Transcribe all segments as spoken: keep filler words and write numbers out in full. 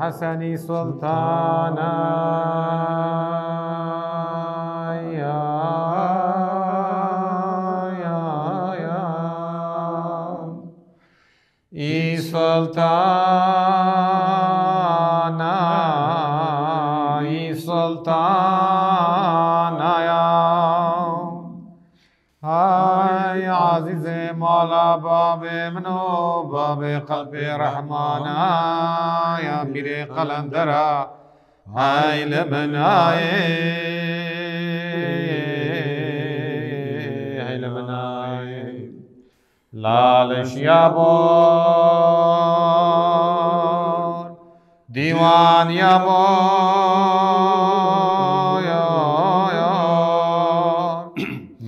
Hesenî Sultana ya, ya, ya. Î Sultana, î Sultana ya. Ay azîzê mala babê min û babê qelbê Rehmana ya, mîrê qelendera, ay li min ayê, ay li min ayê. Laliş ya bor, dîwan ya bor, ya, ya.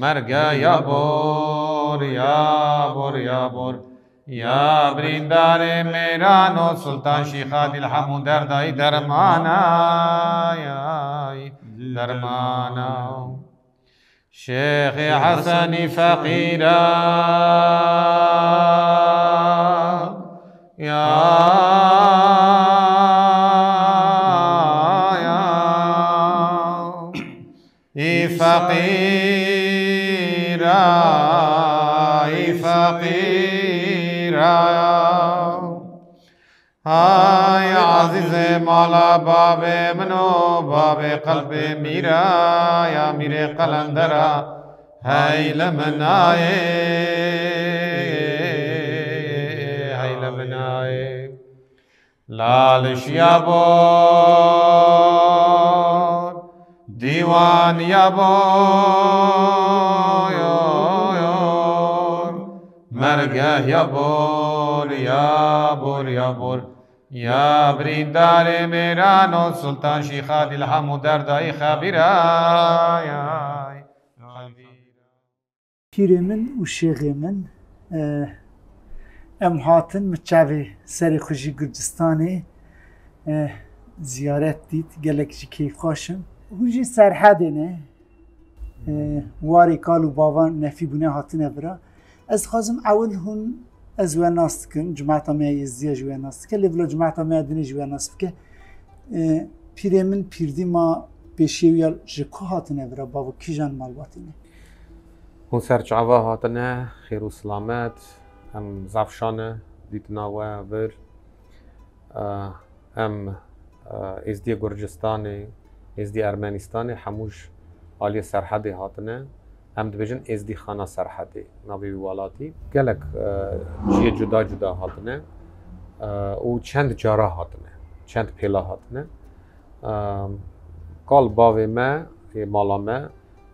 Merge ya bor, ya bor, ya bor. Ya birîndarê mêran û Sultan Şîxa Dîlhem û derdayî dermana, ya, dermana. Şêxê Hesenî feqîra ya, ya. Î feqîra, î feqîra ya. Ay azîzê mala babê min û babê qelbê mîra ya, mîrê qelendera, hey li min ayê, hey li min ayê. Laliş ya bor, dîwan ya bor, yo, yo. Mergeh ya bor, ya bor, ya bor. Ya birîndarê mêran û Sultan Şîxa Dîlhem û derdayî xebîra, ya xebîra. Pîrê min û şêxê min, e, em hatin, min çavê serê xwe jî Gurcistanê, e, ziyaret dît, gelek jî keyfxweş im. Hûn jî Serhedê ne, e, warê kal û bavan nefî bûne hatine vira. Ez dixwazim ewil hûn, ez we nas dikim, cemaeta me ya Êzdiya jî we nas dike, lê vila cemaeta me ya dinê jî we nas bike. E, pîrê min pîrdî ma pêşiyê wî ya ji ku hatine vira, bavo kîjan malbatê ne? Hûn ser çava hatine, xêr û silamet, em zaf şan e dîtina we vir. E, em, e, Êzdiyê Gurcistanê, Êzdiyê Ermenistanê, hemû ji aliyê Serhedê hatine. Em dibêjin Êzdîxana Serhedê, navê wî welatî. Gelek, e, cihê cuda cuda hatine, e, û çend cara hatine, çend pêla hatine. E, kal bavê me, ê mala me,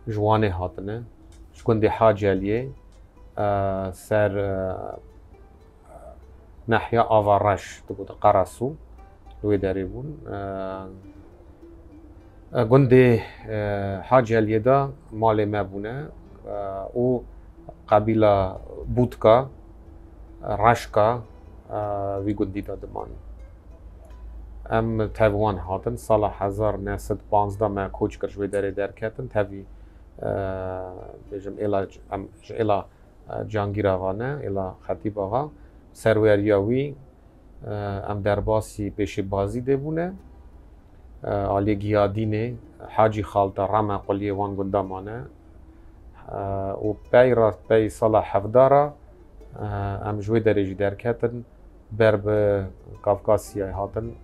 ji Wanê hatine, ji gundê Haceliyê, e, ser, e, nehya Ava Reş, digotin Qeresû, li wê derê bûn. E, e, gundê, e, Haceliyê de malê me bûne, e, û qebîla Bûtka, Reşka, e, vî gundî de diman. Em tev wan hatin, sala hezar neh sed panzdeh me koç kir, ji wê derê derketin, tevî, e, bêjim, êla, em ji êla, e, Cangîra ve ne, êla Xetîba ve, serweriya wî, e, em derbasî pêşê Bazîdê bûne, e, aliyê Giyadînê, Hacî Xalta, Rame, Quliyê wan gunda mane, e, û pey re, pey sala hevdeh re, e, em ji wê derê jî derketin, ber bi Kafkasyayê hatin,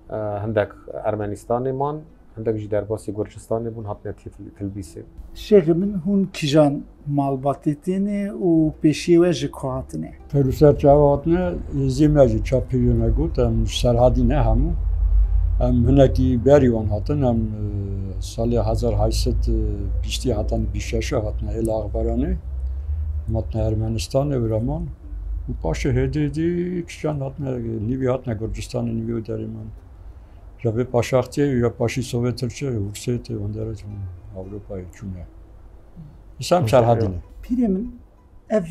e, hindek Ermenistanê man, hindek jî derbasî Gurcistanê bûn, hatine Til-, Tilbîsê. Şêxê min, hûn kîjan malbatê têne û pêşiyê we ji ku hatine? Pêrûser çawa hatine, êziyê me jî çapîriyê me got, em ji Serhedî ne hemû. Em hinekî berî wan hatin, em, e, salê hezar heşt sed piştî heta bîst şeş hatine êla Axbaranê. Em hatine Ermenistanê, wira man. Û paşê hêdî hêdî kîjan hatine, nîvî hatine Gurcistanê, nîvî wê derê man. Ya vê paşaxtiyê ya paşî Sovyet Tirkiyê, Hursê tê, wendere çûn Ewropayê çûne. Îslam Serhedî ne. Pîrê min, ev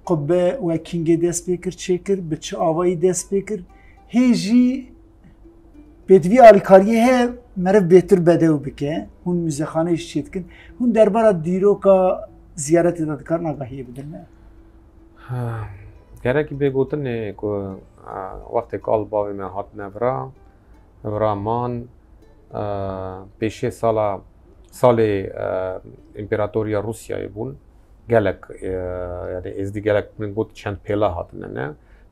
qubbe we kîngê dest pê kir, çêkir, bi çi avayî dest pê kir? Hê jî pêdivî alîkariyê heye meriv bêtir bedew bike. Hûn muzexaneyê jî çêdikin. Hûn derbara dîroka ziyaretê de dikarin agahiyê bidin me? Ha, gerekî bê gotinê ku, a, wextê kal bavê me hatine vira, Vira man, e, pêşê sala, salê, e, împeratoriya Rûsyayê bûn. Gelek, e, yanî êzdî gelek, min got çend pêla hatine, ne?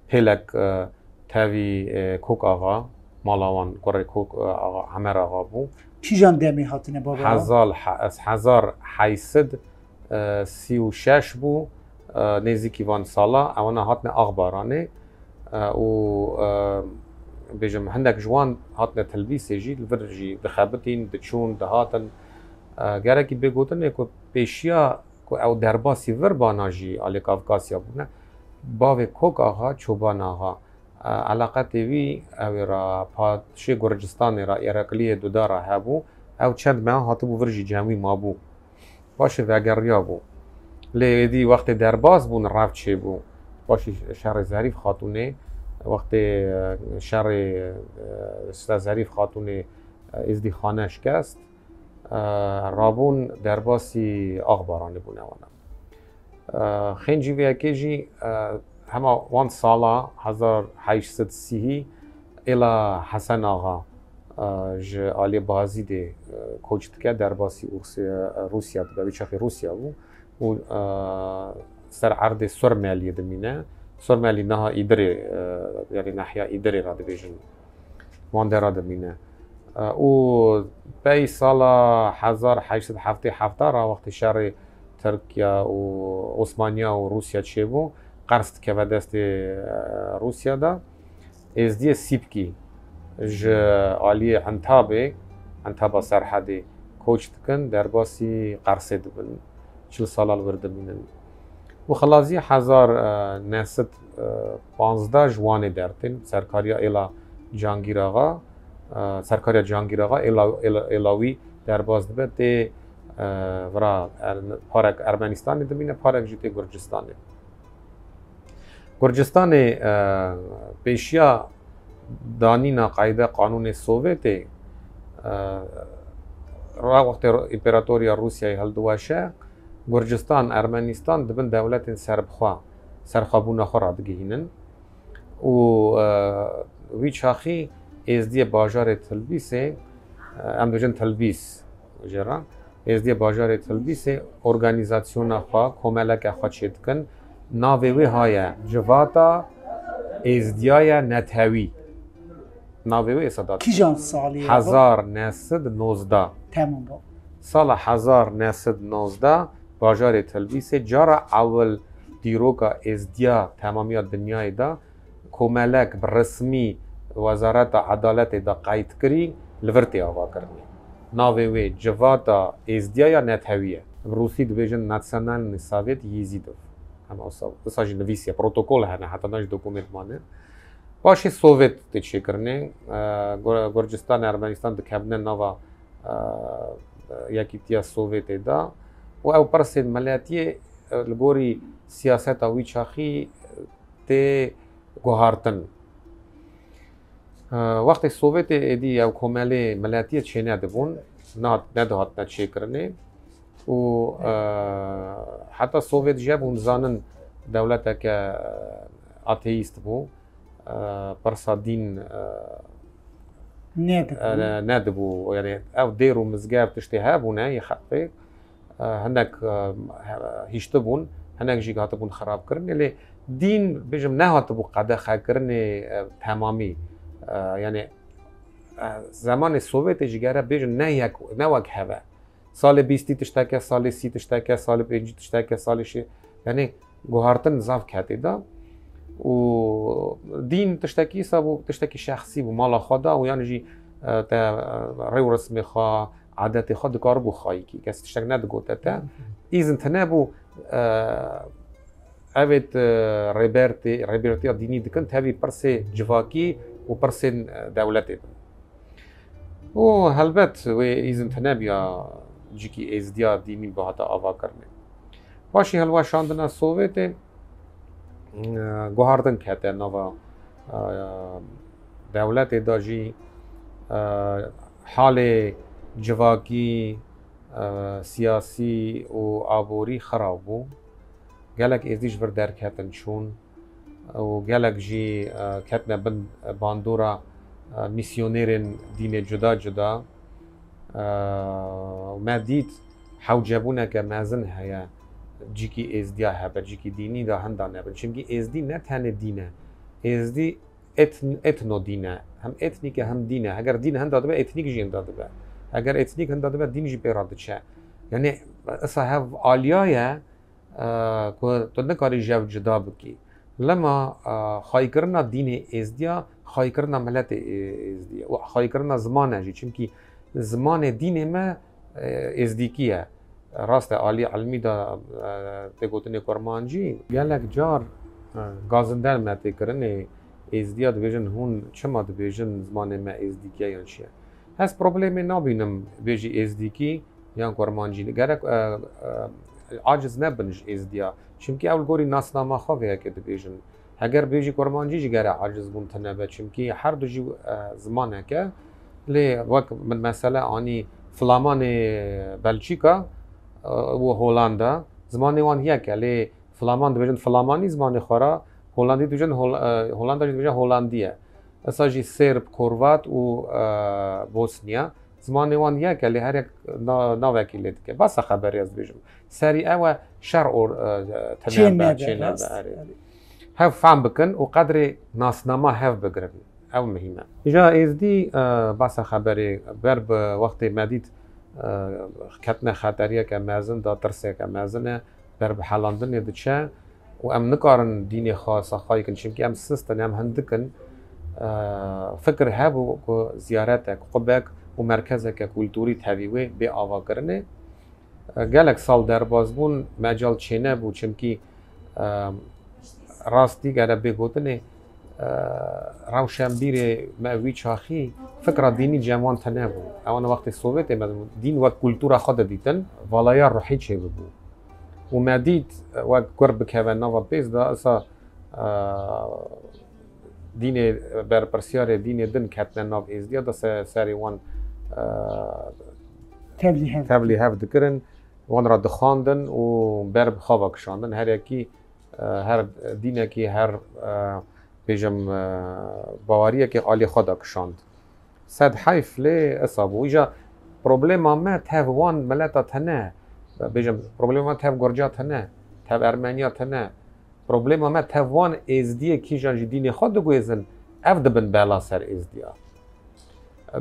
Pêlek, e, tevî, e, Kok Axa, mala wan kurê Kok, e, Axa, Hemer Axa bû. Kîjan demê hatine baba? Hezar, he-, ez hezar heyşt sed, e, sî û şeş bû, e, nêzîkî van sala, ewana hatine Axbaranê, e, û, e, bêjim, hindek ji wan hatine Tilbîsê jî, li vir jî dixebitîn, diçûn, dihatin. E, gerekî bê gotinê ku pêşiya ku ew derbasî vir bana jî alê Kavkasya bûne, bavê Kok Axa, Çoban Axa, e, eleqetê wî ew ê ra padşê Gurcistanê ra, Îreqliyê Duda ra hebû. Ew çend meha hatibû vir jî cem wî mabû. Paşê vegeriyabû. Lê êdî wextê derbas bûn, rev çêbû. Paşî şerê Zerîf Xatûnê, wextê, e, şerê, e, ser Zerîf Xatûnê, e, Êzdî Xane şikest, e, rabûn derbasî Axbaranê bûne wana. E, xêncî vê yekê jî, e, hema wan sala hezar heyşt sed sî êla Hesen Axa, e, ji aliyê Bazîdê, e, koç dike, derbasî Ûrsê-, e, Rûsya dibe, wî çaxê Rûsya bû û, e, ser erdê Surmeliyê dimîne. Surmelî niha Îdirê, e, yanî nehiya Îdirê ra dibêjin. Wan dera dimîne. E, û pey sala hezar heyşt sed heftê heft ra wextê şerê Tirkiya û Osmaniya û Rûsya çêbû, qers dikeve destê, e, Rûsya de. Êzdiyê Sîpkî ji aliyê Entabê, Entaba Serhedê koç dikin, derbasî Qersê dibin. Çil sala li wir dimînin. Û xilazî hezar neh sed panzdeh ji Wanê dertên, serkariya êla Cangîr Axa, e, serkariya Cangîr Axa êla, êla, êla wî derbas dibe, tê, e, vira Er-, parek Ermenistanê dimîne, parek jî tê Gurcistanê. Gurcistanê, e, pêşiya danîna qeyde qanûnê Sovyetê, e, ra wextê Împeratoriya Rûsyayê hildiweşe, Gurcistan, Ermenistan dibin dewletên serbixwe, serxwebûna xwe radigihînin û, e, wî çaxî êzdiyê bajarê Tilbîsê, e, em dibêjin Tilbîs jê re, êzdiyê bajarê Tilbîsê organîzasyona xwe, komeleke xwe çêdikin. Navê wê haye Civata Êzdiyaya Netewî. Navê wê êsa da. Kîjan salî ye? Hezar neh sed nozdeh. Temam bû. Sala hezar neh sed nozdeh bajarê Tilbîsê cara ewil dîroka êzdiya temamiya dinyayê de komelek bi resmî Wezareta Edaletê de qeyd kirî, li vir tê avakirinê. Navê wê Civata Êzdiya ya Netewî ye. Bi rûsî dibêjin Национальный совет езидов. Hema wisa, wisa jî nivîsiye, protokol hene, heta niha jî dokument mane. Paşê Sovyet tê çêkirinê, e, Gur-, Gurcistan, Ermenistan dikevine nava, e, Yekîtiya Sovyetê de û ew pirsên miletiyê, e, li gorî siyaseta wî çaxî, e, tê guhartin. E, wextê Sovyetê êdî ew komelê miletiyê çênedibûn, nat-, nedihatine çêkirinê û, e, heta Sovyet jî hebûn zanin dewleteke, e, ateîst bû, e, pirsa dîn, e, Nedibû. e, nedibû. Yanî ev dêr û mizgev tiştê hebûne yê xelkê, e, hinek, e, hiştibûn, hinek jî hatibûn xirabkirinê, lê dîn, bêjim, nehatibû qedexekirinê, e, temamî. E, yanî, e, zemanê Sovyetê jî gere bêjin ne yek, ne wek heve. Salê bîstî tişteke, salê sî tişteke, salê pêncî tişteke, salê şê-, yanî guhartin zaf ketê de. Û dîn tiştekî îsa bû, tiştekî şexsî bû, mala xwe da û yan jî, e, te, e, rê û resmê xwe, adetê xwe dikaribû xayîkî. Kes tiştek nedigote te. Îzin tine bû, e, evêt, e, rêbertê, rêbertiya dînî dikin, tevî pirsê civakî û pirsên, e, dewletê bin. Û helbet wê îzin tine biya cîkî êzdiya dînî bihata avakirinê. Paşî hilweşandina Sovyetê, e, guhartin kete nava, e, dewletê de jî, e, halê civakî, e, siyasî û aborî xirab bû. Gelek êzdî ji vir derketin çûn û gelek jî, e, ketine bin bandora e, mîsyonêrên dînê cuda cuda, e, me dît hewcebûneke mezin heye cîkî êzdiya hebe, cîkî dînî de hinda nebin. Çimkî êzdî ne tenê dîn e. Êzdî etn-, etno dîn e. Hem etnîk e hem dîn e. Heger dîn hinda dibe, etnîk jî hinda dibe. Heger etnîk hinda dibe, dîn jî pê re diçe. Yanî esa hev aliya ye, e, ku tu nikarî ji hev cuda bikî. Lema, e, xwayîkirina dînê êzdiya, xwayîkirina miletê ê-, êzdî ye. Û xwayîkirina ziman e jî. Çimkî zimanê dînê me, e, êzdîkî ye. Rast e, alî ilmî de, e, tê gotinê kurmancî. Gelek car, e, gazinder me tê kirinê êzdiya dibêjin, hûn çima dibêjin zimanê me êzdîkî ye yan çi ye? Ez problemê nabînim bêjî êzdîkî yan kurmancî. Gerek, e, e, aciz nebin ji êzdiya. Çimkî ew li gorî nasnama xwe vê yekê dibêjin. Heger bêjî kurmancî jî gere acizbûn tune be. Çimkî her du jî, e, zimanek e. Lê wek min mesele anî, Flamanê Belçîka, e, û Holanda, zimanê wan yek e. Lê Flaman dibêjin Flamanî zimanê xwe re, Holandî dibêjin Hol-, e, Holanda jî dibêje Holandî ye. Esa jî Sêrb, Korvat û, e, Bosniya. Zimanê wan yek e, lê her yek na-, navekî lê dike. Basa xeberê ez dibêjim. Serî ew e, şer or-, e, tune Çê be, nebe, çê nebe, rast. Erê. Hev fehm bikin û qedrê nasnama hev bigirin. Ew muhîm e. Îja êzdî, e, basa xeberê ber bi wextê me dît, e, ketine xeteriyeke mezin de, tirseke mezin e, ber bi helandinê diçe. Û em nikarin dînê xwe saxayî kin, çimkî em sist in, em hindik in. E, fikir hebû ku ziyaretek, qubek û merkezeke kulturî tevî wê bê avakirinê. E, gelek sal derbas bûn, mecal çênebû, çimkî, e, rastî gere bê gotinê, e, rewşenbîrê me wî çaxî fikra dînî cem wan tune bû. Ewana wextê Sovyetê me dîn wek kultura xwe didîtin, valaya ruhî çêbibû. Û me dît, e, wek gur bikeve nava pêz de, esa, e, dînê, berpirsiyarê dînê din ketine nav êzdiya de se-, serê wan, e, Tevlî hev. Tevlî hev dikirin, wan re dixwandin û ber bi xwe ve kişandin. Her yekî, e, her dînekî, her, e, bêjim, e, baweriyekê alî xwe de kişand. Sed heyf lê esa bû. Îja problema me tev wan mileta tune, bêjim, problema me tev Gurca tune, tev Ermeniya tune. Problema me tev wan êzdiyê kîjan jî dînê xwe diguêzin, ev dibin bela ser êzdiya.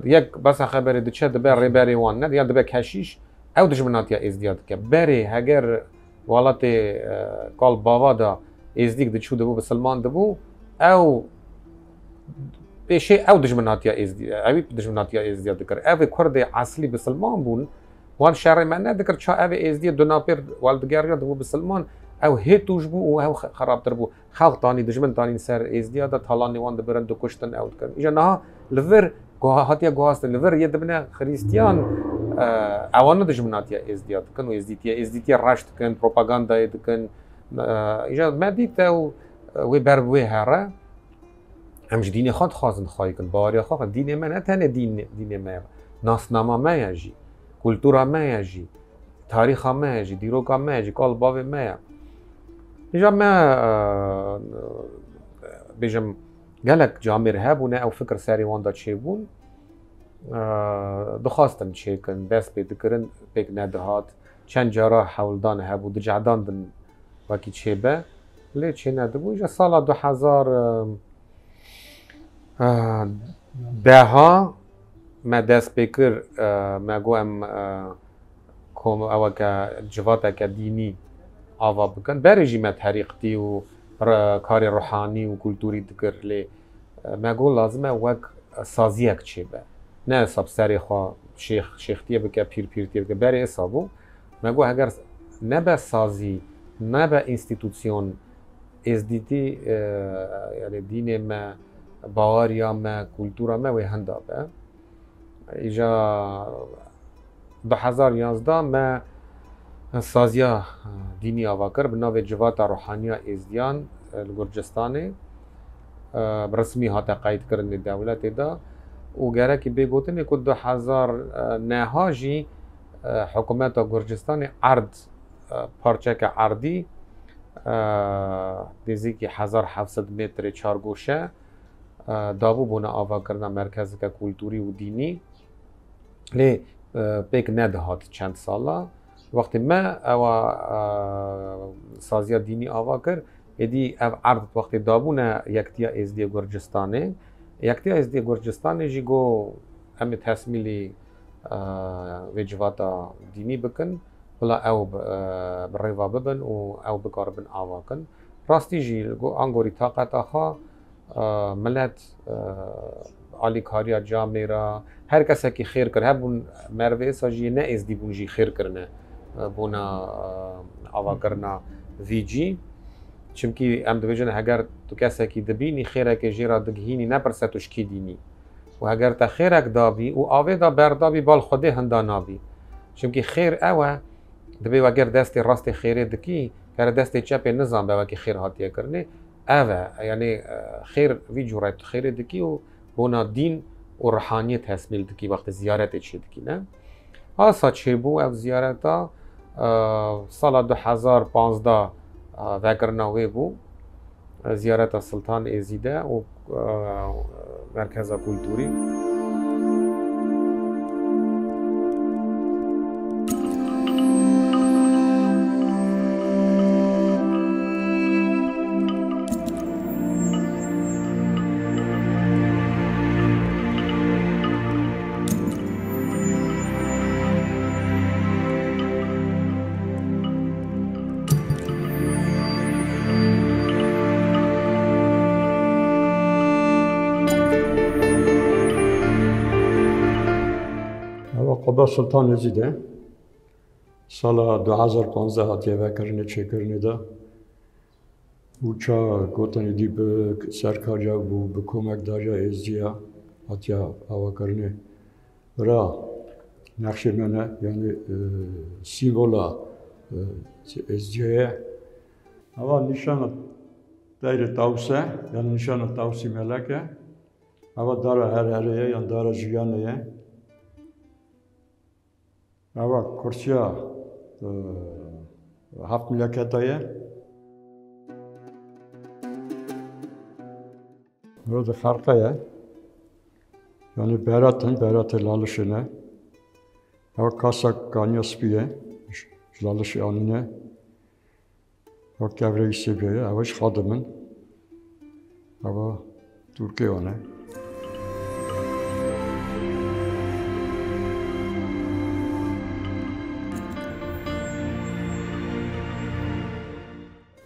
Yek besa xeberê diçe dibe rêberê wan, ne, yan dibe keşîş, ew dijminatiya êzdiya dike. Berê heger welatê, e, kal bava de êzdîk diçû dibû, bisilman dibû, ew pêşê ew dijminatiya êzdî, ewî dijminatiya êzdiya dikir. Ev ê kurdê eslî bisilman bûn, wan şerê me nedikir, ça ev ê êzdiyê dunapêr weldigeriya dibû bisilman, ew hê tûj bû û ew xe-, xerabtir bû. Xelq tanî, dijmin tanîn ser êzdiya de, talanê wan dibirin, dikuştin, ew dikirin. Îja niha li vir guha-, hatiye guhastin, li vir yê dibine xirîstiyan, e, ewana dijminatiya êzdiya dikin û êzdîtiye, êzdîtiye reş dikin, propagandayê dikin. E, îja me dît ew, e, wê ber bi wê here. Em ji dînê xwe dixwazin xwayî kin, baweriya xwe xwin. Dînê me ne tenê dîn, dînê me ye. Nasnama me ye jî, kultura me ye jî, tarîxa me ye jî, dîroka me ye jî, kal bavê me ye. Îja me, e, bêjim, gelek camêr hebûne, ew fikir serê wan de çêbûn. E, dixwastin çêkin, dest pê dikirin, pêk nedihat. Çend cara hewldan hebû, dicehdandin wekî çêbe. Lê çênedibû. Ji sala du hezar, e, e, deha me dest pê kir, e, me got em, e, kom-, eweke civateke dînî ava bikin. Berê jî me terîqtî û re-, karê ruhanî û kulturî dikir, lê, e, me got lazim e wek saziyek çêbe. Ne hesab serê xwe şêx, şêxtiyê bike, pîr, pîrtiyê bike. Berê esa bû. Me got heger nebe sazî, nebe înstîtûsyon, êzdîtî, e, yanî dînê me, baweriya me, kultura me wê hinda be. Îja du hezar yazdeh me saziya dînî ava kir bi navê Civata Ruhaniya Êzdiyan, e, li Gurcistanê, e, bi resmî hate qeydkirinê dewletê de û gerekî bê gotinê ku du hezar neha jî, e, hikûmeta Gurcistanê erd, e, parçeke erdî, e, nêzîkî hezar heft sed metrê çargoşe, e, dabû bona avakirina merkezeke kulturî û dînî. Lê, e, pêk nedihat çend sala. Wextê me ewa, e, saziya dînî ava kir, êdî ev erd wextê dabûne Yektiya Êzdiyê Gurcistanê. Yektiya Êzdiyê Gurcistanê jî got, em ê tesmîlî, e, vê civata dînî bikin, bila ew bi, e, bi rêva bibin û ew bikaribin ava kin. Rastî jî, li go-, angorî taqeta xwe, e, milet, e, alîkariya camêra, her kesekî xêr kir. Hebûn merivê êsa jî yê ne êzdî bûn jî xêr kirine, e, bona, e, avakirina vî cî. Çimkî em dibêjin, heger tu kesekî dibînî, xêrekê jê re digihînî, nepirse tu ji kî dînî. Û heger te xêrek dabî û avê da berdabî, bal Xwedê hinda nabî. Çimkî xêr ew e, dibê we ger destê rastê xêrê dikî, kere destê çepê nizan be wekî xêr hatiye kirinê. Ev e, yanî, e, xêr vî cûre tu xêrê dikî û bona dîn û rihaniyê tesmîl dikî wextê ziyaretê çê dikî, ne? Asa çêbû ev ziyareta, e, sala du hezar panzdeh, e, vekirina wê bû, e, ziyareta Sultan Êzîde û, e, Merkeza Kulturî. Ewa Qubba Sultan Êzîd e. Sala du hezar panzdeh hatiye vekirinê, çêkirinê de. Û ça gotin êdî bi serkariya bû, bi komekdariya Êzdiya hatiya avakirinê. Bira nexşê me ne, yanî, e, sîmbola, e, Êzdiya ye. Ava nîşana Deyrê Tawus e, yanî nîşana Tawusî Melek e. Ava dara herherê ye, yan dara jiyanê ye. Ava kursiya, e, heft mileketa ye. Burada xerqe ye. Yanî berat in, beratê Lalişê ne. Ava kasa kaniya spî ye. Ji, ji Lalişê anîne. Ev kevirê Yûsêbiyê ye, ew jî xadim in. Eva Tirkê wan e.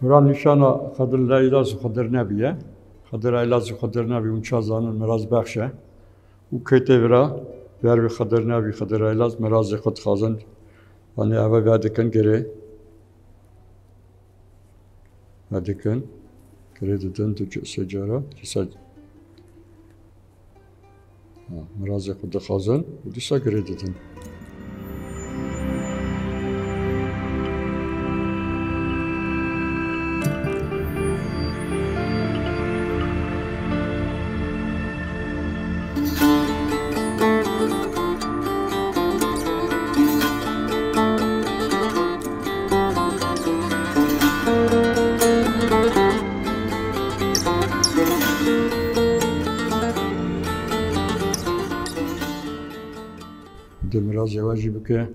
Bira nîşana Xedir Eylaz û Xedir Nebî ye. Xedir Eylaz û Xedir Nebî hûn ça zanin, mirazbexş e. Û kê tê vira, ber vî Xedir Nebî, Xedir Eylaz mirazê xwe dixwazin. Yanî eve vedikin girê. Vedikin. Girê didin du ce-, sê cara. Dîsa, ha, mirazê xwe dixwazin û dîsa girê didin. Di mirazê we jî bike.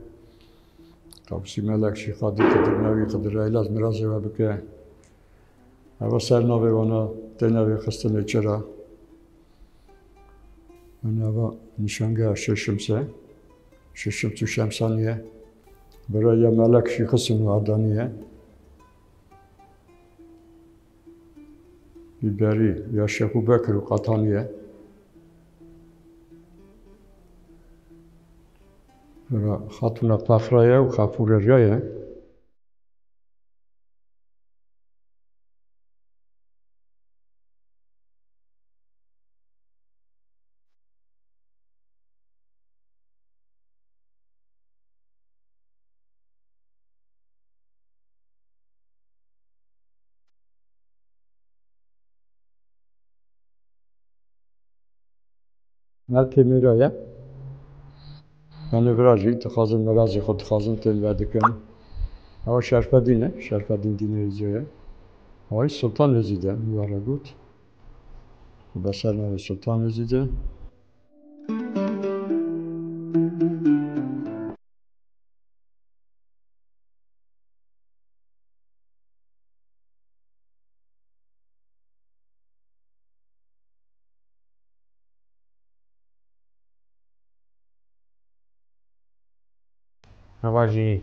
Tawusî Melek, Şîx Xadî, Xidir Newî, Xidir Eylaz mirazê we bike. Eva ser navê wana têne vêxistinê çira. Yanî eva nîşangeha Şêş Şims e. Şêş Şims û Şemsanî ye. Bira ya Melek Şîxis û Ardanî ye. Bîberî ya Şêxû Bekir û Qatanî ye. Bira Xatûna Fexra ye û Xafûrê Riya ye. Ev têmîra ye. Yanî vira jî dixwazin, mirazê xwe dixwazin, tên vedikin. Ewa Şerfedîn e, Şerfedîn Dînê Êzî ye. Ewa jî Sultan Êzîd e, min we re got. Beser navê Sultan Êzîdê. Eva jî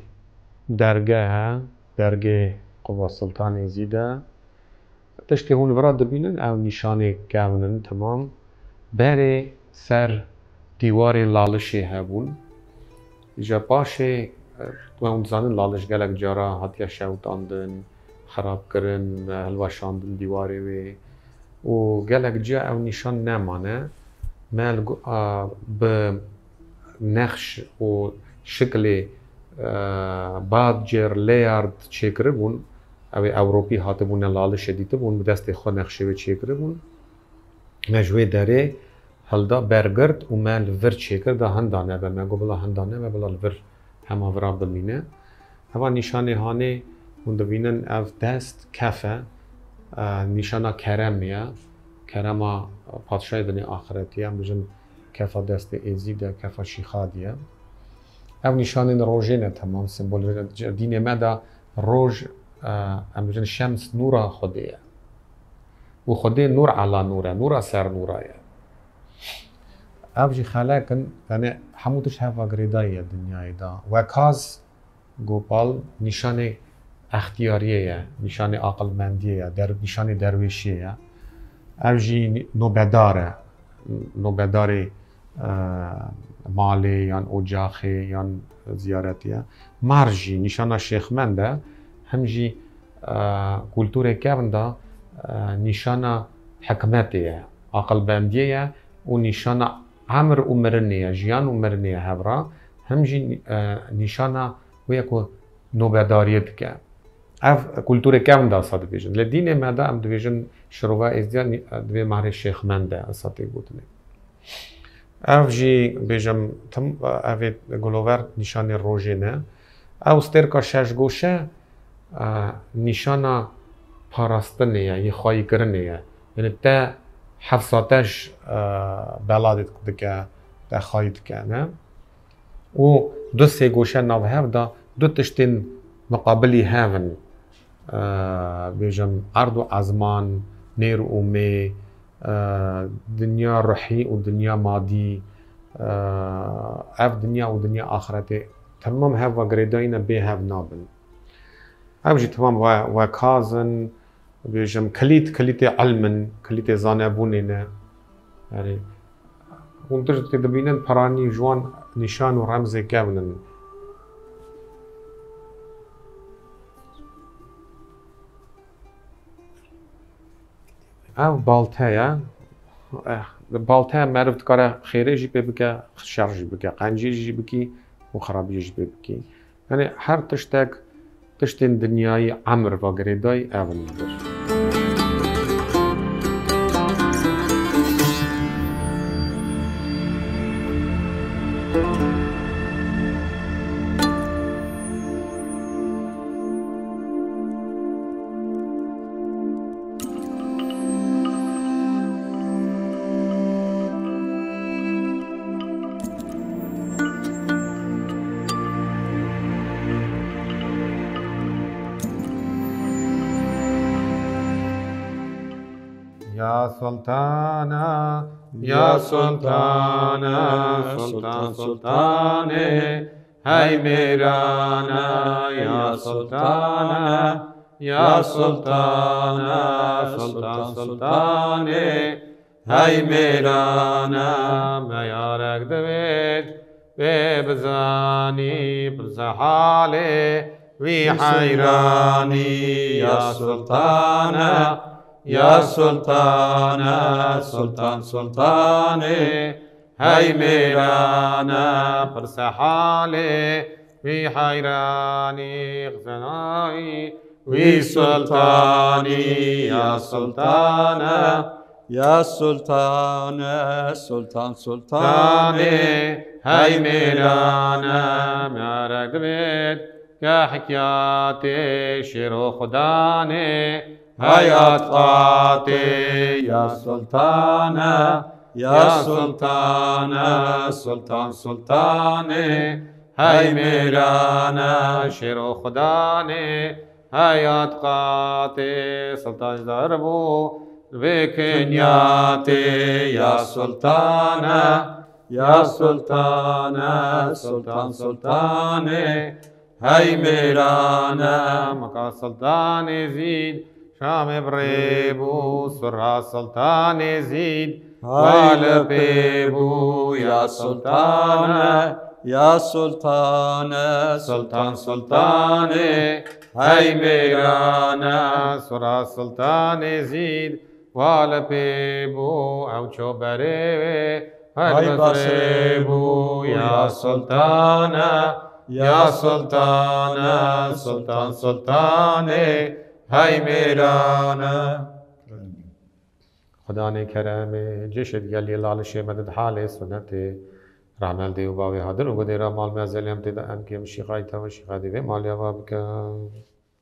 dergeh e, dergehê Quba Sultan Êzîd e. Tiştê hûn vira dibînin, ew nîşanê kevn in, temam. Berê ser dîwarê Lalişê hebûn. Îja paşê, e, hûn dizanin Laliş gelek cara hatiye şewitandin, xerabkirin, hilweşandin dîwarê wê. Û gelek ca ew nîşan nemane. Me li gu-, a, bi nexş û şiklê, e, Badger, Layard çêkiribûn. Ew ê Ewropî hatibûne Lalişê dîtibûn, bi destê xwe nexşê wê çêkiribûn. Me ji wê derê hilda bergirt û me li vir çêkir da hinda nebe. Me got, bila hinda nebe, bila li vir hema vira bimîne. Heva nîşanê hanê hûn dibînin, ev dest kef e, e, nîşana keremê ye. Kerema padşahê dinê axiretiye, em bijin kefa destê Êzîd e, kefa Şîxadî ye. Ev nîşanên rojê ne, temam sembolê ne. Dînê me de roj, e, em bijin şems nûra Xwedê ye. Û Xwedê nûr ala nûr e, nûra ser nûra ye. Ev jî xelek in, yani hemû tişt heva girêdayî ye dinyayê de. Wekaz Gopal nîşanê extiyariyê ye, nîşanê aqilmendiyê ye, der-, nîşanê derwêşiyê ye. Ev jî nî-, nobedar e. Nobedarê, e, malê yan ocaxê yan ziyaretê ye. Mar jî nîşana şêxmend e. Him jî, e, kulturê kevn de, e, nîşana hikmetê ye, aqilbendiyê ye û nîşana emir û mirinê ye, jiyan û mirinê ye hevra. Him jî, e, nîşana wê ye ku nobedariyê dike. Ev kulturê kevn de esa dibêjin. Lê dînê me de em dibêjin şirova êzdiya nî-, divê mehrê şêxmend e, esa tê gotinê. Ev jî bêjim tim, ev ê gulover nîşanê rojê ne. Ew stêrka şeşgoşe, e, nîşana parastinê ye, yê xwayîkirinê ye. Yani te heft sate ji, e, bela dike, te xwayî dike, ne? Û du sê goşe nav hev de du tiştên miqabilî hev in. E, bêjim erd û ezman, nêr û mê, e, dinya ruhî û dinya madî, e, ev dinya û dinya axretê temam hev ve girêdayî ne, bê hev nabin. Ev jî temam we-, wekaz in, bêjim kilît, kilîtê ilm in, kilîtê zanebûnê ne. Yani, hûn tiştê dibînin, piranî ji wan nîşan û remzê kevn in. Ev balte ye. Eh, balte meriv dikare xêrê jî pê bike, şer jî bike, qencî jî bikî û xerabiyê jî pê bikî. Yani her tiştek, tiştên dinyayî emir ve girêdayî ev in li vir. Ya Sultana, ya Sultana, Sultan Sultanê, hey mêrana, ya Sultana, ya Sultana, Sultan Sultanê, hey mêrana, me yarek divêt, wê bizanî, pirse halê wî heyranî, ya Sultana, ya Sultana, Sultan Sultanê, hey mêrana, pirse halê wî heyranî, xizanayî wî sultanî, ya Sultana, ya Sultana, Sultan Sultanê, hey mêrana, me yarek divêt, ke hikiyatê şêro xudanê, Heyat qatê ya sultane, ya sultane, sultan sultanê, hey mêrane, şêro xudanê, heyat qatê, sultan zarbû, vê kinyatê, ya sultane, ya sultane, sultan sultanê, hey mêrane, meka sultanê zîd, Şamê bi rê bû, sura sultanê zîd, wa li pê bû, ya sultane, ya sultane, sultan sultanê, hey mêrane, sura sultanê zîd, wa li pê bû, ew ço berê wê, her Hay bi rê bû, ya sultane, ya sultane, sultan sultanê, hey mêrane. Xudanê keremê, cişt gelî lalişê me di halê sunetê. Rahmel dê û bavê hadir û gudê ra mal me zelem tê de em kêm şîxay te û şîxa dê vê malya va bikin.